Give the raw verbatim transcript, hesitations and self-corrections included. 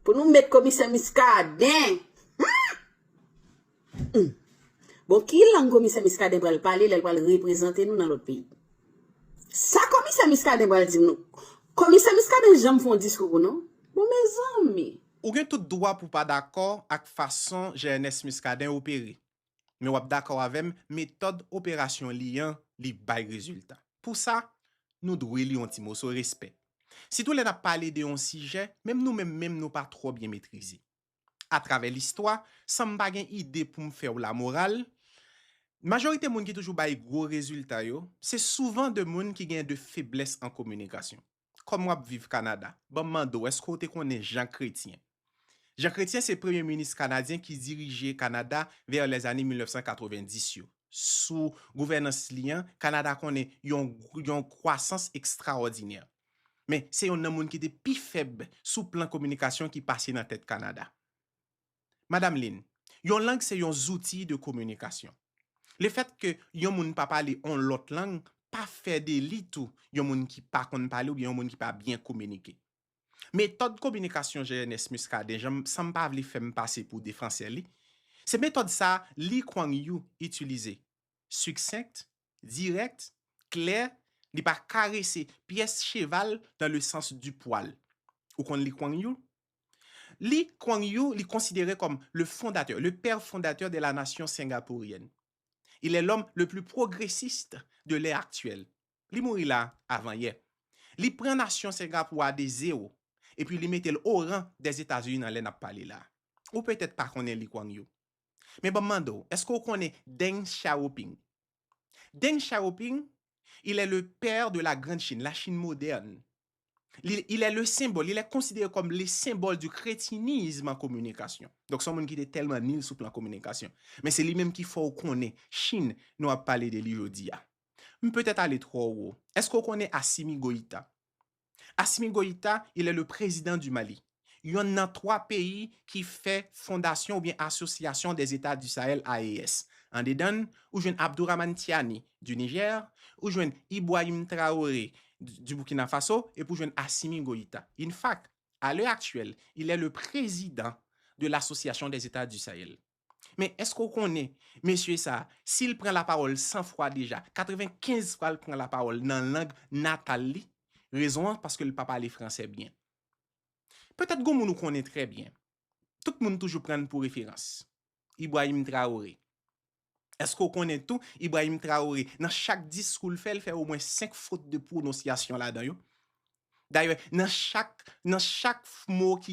Pou nou met komisè Miskaden. Hmm. Hmm. Bon, ki lang komisè Miskaden pral pale lè l pral reprezante nou nan lòt peyi? Sa komisè Miskaden pral di nou? Komisè Miskaden janm fè yon diskou pou nou? Bon, mezanmi. Ou gen tout dwa pou pa dakò ak fason J N S Miskaden opere, men w ap dakò avè m, metòd operasyon li an, li bay rezilta. Pou sa, nou dwe li yon ti moso respè. Sitou lè n ap pale de yon sijè, menm nou menm menm nou pa twò byen metrize. Atravè listwa, san m pa gen ide pou m fè w lamoral, majorite moun ki toujou bay gwo rezilta yo, se souvan de moun ki gen de feblès an kominikasyon. Kòm w ap viv Kanada, ban m mande w, èske w te konnen Jean Chrétien? Jean Chrétien se premye minis kanadyen ki dirije Kanada vè lèzane mil nèf san katrevenndis yo. Sou gouvènans li an, Kanada konnen yon, yon kwasans ekstraòdinè. Men, se youn nan moun ki te pi fèb sou plan kominikasyon ki pase nan tèt Kanada. Madanm Lynn, yon lang se yon zouti de kominikasyon. Lefèt ke yon moun pa pale yon lòt lang, pa fè de li tou yon moun ki pa konn pale oubyen yon moun ki pa byen kominike. Metòd kominikasyon J N S Miskaden, jan m- san m pa vle fè m pase pou defansè li, se metòd sa Lee Kuan Yew itilize. Succinct, direct, clair, li pa karese pyès cheval dans le sens du poil. Ou konn Lee Kuan Yew? Lee Kuan Yew, li konsidere kòm le fondateur, le père fondateur de la nation singapourienne. Il est l'homme le plus progressiste de l'ère actuelle. Li mouri la avan yè. Li pran nasyon Sengapou a de zewo, epi li mete l o ran dèzetazini nan lè n ap pale la. Ou petèt pa konnen Lee Kuan Yew. Men ban m mande w, èske w konnen Deng Xiaoping? Deng Xiaoping, il est le père de la Grande Chine, la Chine moderne. Li, il est le symbole, il est considéré comme le symbole du crétinisme en communication. Donk, se yon moun ki te tèlman nil sou plan kominikasyon. Men se li menm ki fè w konnen Chin, nou ap pale de li jodi a. M petèt ale twò wo. Èske w konnen Assimi Goïta? Assimi Goïta, il est le président du Mali. Yonn nan twa peyi ki fè fondasyon oubyen asosyasyon dè Zeta di Sahel, A E S. Andedan l, ou jwenn Abdourahamane Tiani du Niger, ou jwenn Ibrahim Traoré du, du Burkina Faso, epi ou jwenn Assimi Goïta. In fact, à l'heure actuelle, il est le président de l'Association des États du Sahel. Men èske w konnen, mesye sa, si l pran lapawòl san fwa deja, katrevenkenz fwa l pran lapawòl nan lang natal li? Rezon an, paske l pa pale fransè byen. Petèt gon moun ou konnen trè byen. Tout moun toujou pran l pou referans. Ibrahim Traoré. Èske w konnen tou, Ibrahim Traoré, nan chak diskou l fè, l fè omwen senk fot de pwononsyasyon ladan yo? Dayè, nan chak, nan chak mo ki